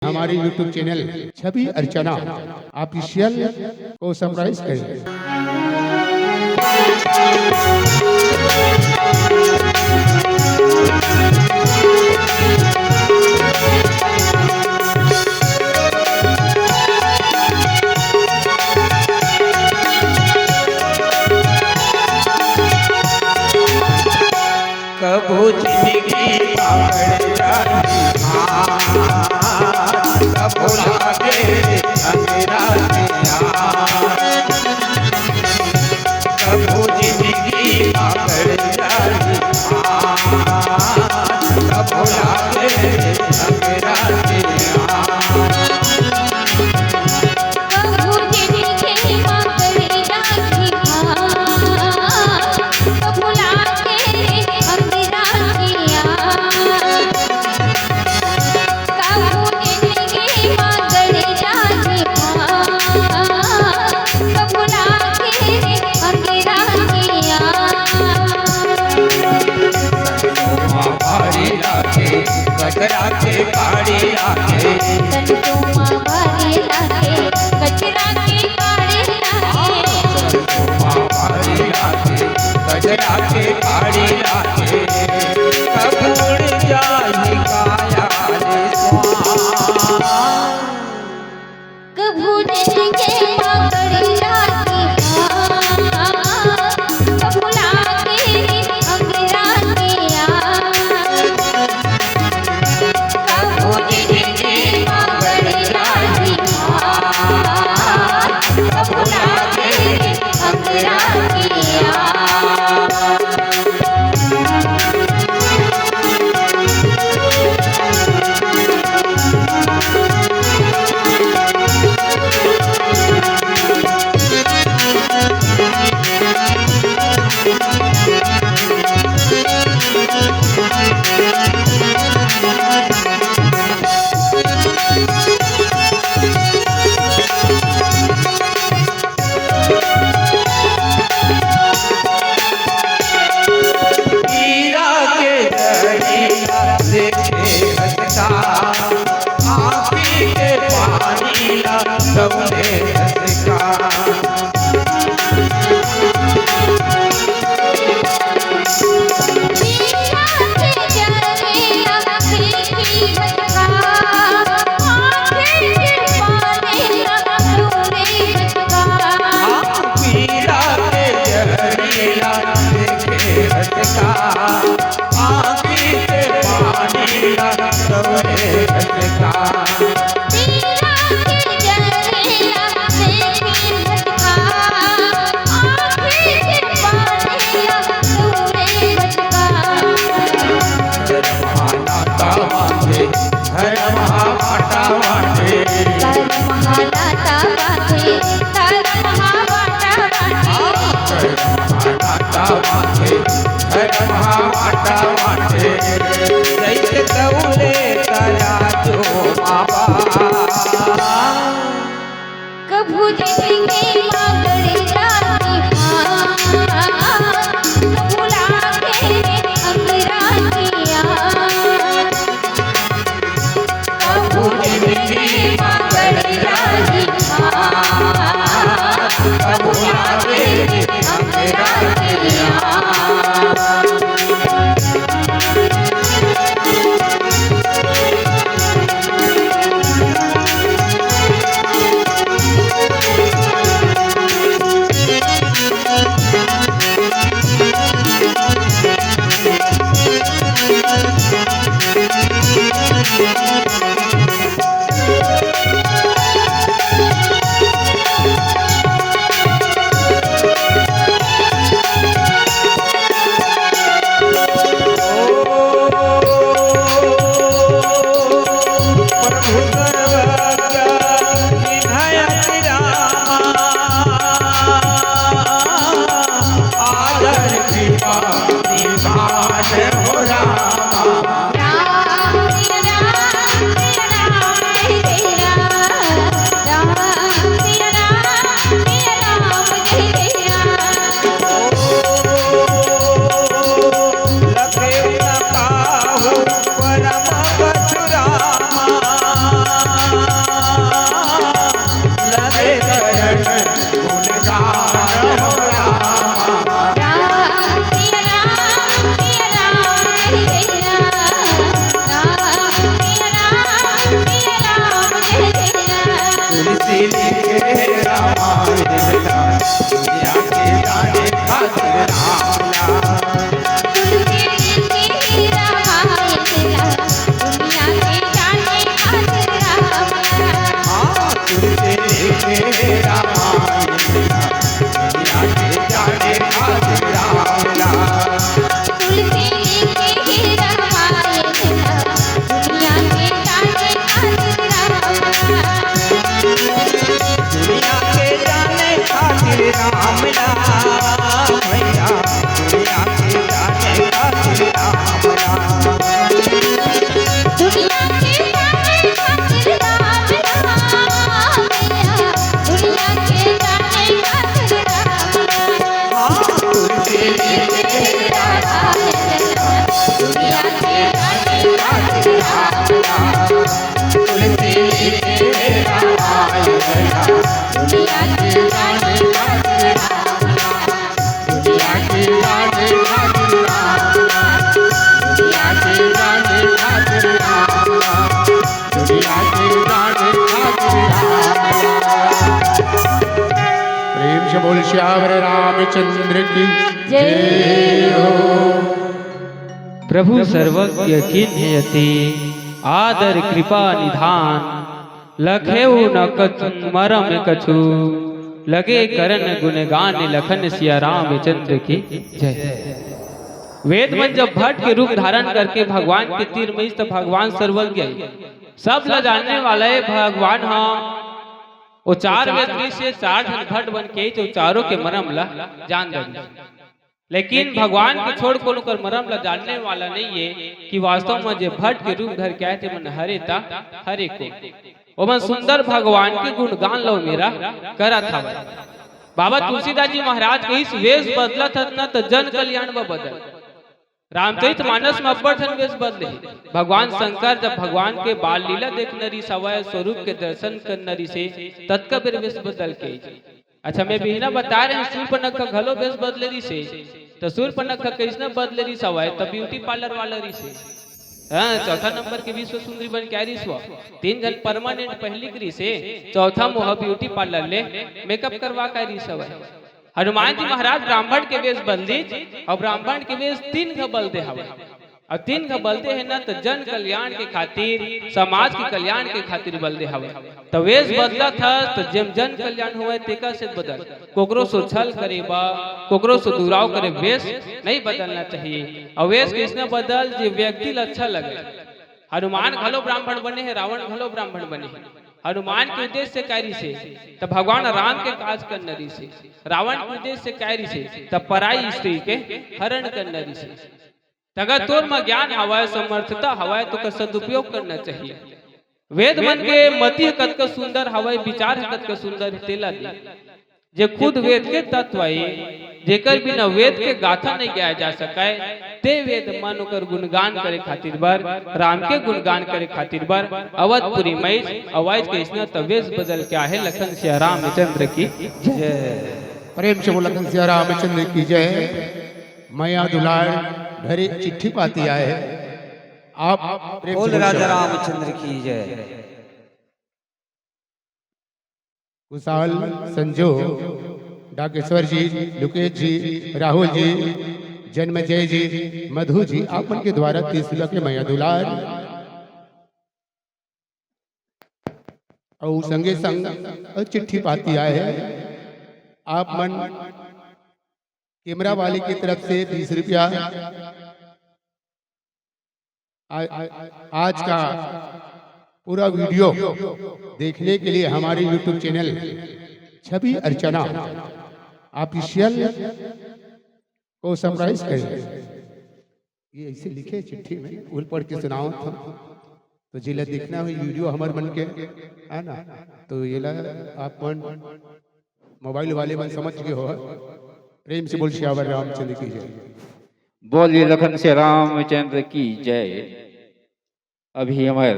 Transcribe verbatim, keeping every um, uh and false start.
हमारे YouTube channel छवि अर्चना official को subscribe करें। कभू जिनगी पाकड़ जाही, हाँ, कभू लागे अंधेरा के आस। कभू जिनगी पाकड़ जाही, हाँ, कभू लागे अंधेरा के आस। कभू जिनगी पाकड़ जाही, हाँ, कभू लागे अंधेरा के आस। कचरा के गाड़ी आके। कचरा के गाड़ी आके, कब उड़ जाही काया रे स्वां। कभू जिनगी पाकड़ जाही, कभू लागे अंधेरा के आस। कभू जिनगी पाकड़ जाही, कभू लागे अंधेरा के आस। हीरा के जरीला देखे हंसता, आँखी के पानी ला तौले हंसता। हीरा के जरीला देखे हंसता, आँखी के पानी ला तौले हंसता। पीरा के जहरीला देखे हंसता, आँखी से पानी ला तौले हंसता। पीरा के जहरीला देखे हंसता, आँखी से पानी ला तौले हंसता। धर्म हा नाता बांधे, धर्म हा बांटा बांधे। धर्म हा नाता बांधे, धर्म हा बांटा बांधे। धर्म हा नाता बांधे, धर्म हा बांटा बांधे। जैसे तौले तराजू बाबा। कभू जिनगी पाकड़ जाही, हाँ, कभू लागे अंधेरा के आस। कभू जिनगी पाकड़ जाही, हाँ, कभू लागे अंधेरा के आस। दुनिया के जाने खातिर राम ला। तुलसी लिखे हे रामायण ला, दुनिया के जाने खातिर राम ला। हाँ, तुलसी लिखे हे रामायण ला, दुनिया के जाने खातिर राम ला। तुलसी लिखे हे रामायण ला, दुनिया के जाने खातिर राम ला। दुनिया के जाने खातिर राम ला, भैया, दुनिया के जाने खातिर राम ला। दुनिया के जाने खातिर राम ला, भैया, दुनिया के जाने खातिर राम ला। हाँ, तुलसी लिखे हे राम ला, दुनिया के जाने खातिर राम ला। तुलसी लिखे हे रामायण ला, दुनिया के जाने खातिर राम ला। दुनिया के जाने खातिर राम ला, दुनिया के जाने खातिर राम ला, दुनिया के जाने खातिर राम ला। प्रेम से बोल सियावर रामचंद्र की जय हो। प्रभु सर्वज्ञ कीन्हे अति, आदर कृपा निधान, लखेउ न कछु मरम कछु, लगे करन गुणगान लखन सिया रामचंद्र की जय। वेद मन जब भट के रूप धारण करके भगवान के तीर में, त भगवान सर्वज्ञ हे, सब ला जानने वाला हे भगवान ह। वो चार वेद ऋषि, चार झन भट बन के, जो चारों के मरम ला जान दे। लेकिन भगवान के छोड़ कोनो कर मरम ला जानने वाला नहीं है कि वास्तव में जे भट के रूप धर के आए थे मन हरे ता हरे को। ओमन सुंदर भगवान के गुणगान लो मेरा करत हवय। बाबा तुलसीदास जी महाराज के इस वेश बदलत हस न त जन कल्याण ब बदल। रामचरित मानस में अब्बड़ झन वेश बदले हे। भगवान शंकर जब भगवान के बाल लीला देखना रिस हवय, स्वरूप के दर्शन करना रिस हे, ततका बेर वेश बदल के। अच्छा, मैं बिहना बता रहे हूँ, सूर्पनखा घलो वेश बदले रिस हे। त सूर्पनखा कइसना बदले रिस हवय, त ब्यूटी पार्लर वाला रिस हे। हाँ, चौथा नंबर के विश्व सुंदरी बन के आ रिस हवय। तीन झन परमानेंट पहिली के रिस हे, चौथा मोह ब्यूटी पार्लर ले मेकअप करवा के आ रिस हवय। हनुमान जी महाराज ब्राह्मण के वेश बदलिस, अउ ब्राह्मण के वेश तीन घ बदले हवय। अउ तीन घ बदले हे न, त जन कल्याण के खातिर, समाज के कल्याण के खातिर बदले हवय। त वेश बदलत हस, त जेम जन कल्याण होवय, तेकर से बदल। कोकरो से छल करे बा, कोकरो से दुराव करे, वेश नहीं बदलना चाहिए। अउ वेश कइसना बदल, जे व्यक्ति ला अच्छा लगे। हनुमान घलो ब्राह्मण बने हे, रावण घलो ब्राह्मण बने हे। हनुमान के उद्देश्य काय रिस हे? त भगवान राम के काज करना रिस हे। रावण के उद्देश्य काय रिस हे? त पराई स्त्री के हरण करना रिस हे। त अगर तोर म ज्ञान हवय, समर्थता हवय, त ओकर सदुपयोग करना चाहिए। वेद मन के मति ह कतका सुंदर हवय, विचार ह कतका सुंदर हे, तेला दे। जे खुद वेद के तत्व हे, जेकर बिना वेद के गाथा नहीं गाया जा सकय, ते वेद मन ओकर गुणगान करे खातिर बर, राम के गुणगान करे खातिर बर, अवधपुरी मइस, अवध के इसना त वेश बदल के आहे लखन सिया रामचंद्र की जय। प्रेम से बोल लखन सिया रामचंद्र की जय। मया दुलार भरे चिट्ठी पाती आए हैं। आप प्रेम से बोल बोल राजा रामचंद्र की जय। कुशाल, संजू, डाकेश्वर जी, लुकेश जी, राहुल जी, जन्मजय जी, मधु जी, आप मन के द्वारा तीस रुपया के मया दुलार अउ संगे संग चिट्ठी पाती आए हे। आप मन कैमरा वाले की तरफ से बीस रुपया। आ-, आज का पूरा वीडियो देखने के लिए हमारे YouTube चैनल छवि अर्चना ऑफिशियल को सब्सक्राइब करें। ये ऐसे लिखे चिट्ठी में, उल पढ़ के सुनाओ तो, तो जिला देखना है वीडियो हमर मन के, है ना? तो ये ला आप मन मोबाइल वाले मन समझ के हो। प्रेम से बोल सियावर रामचंद्र की जय। बोलिए लखन से रामचंद्र की जय। अभी हमर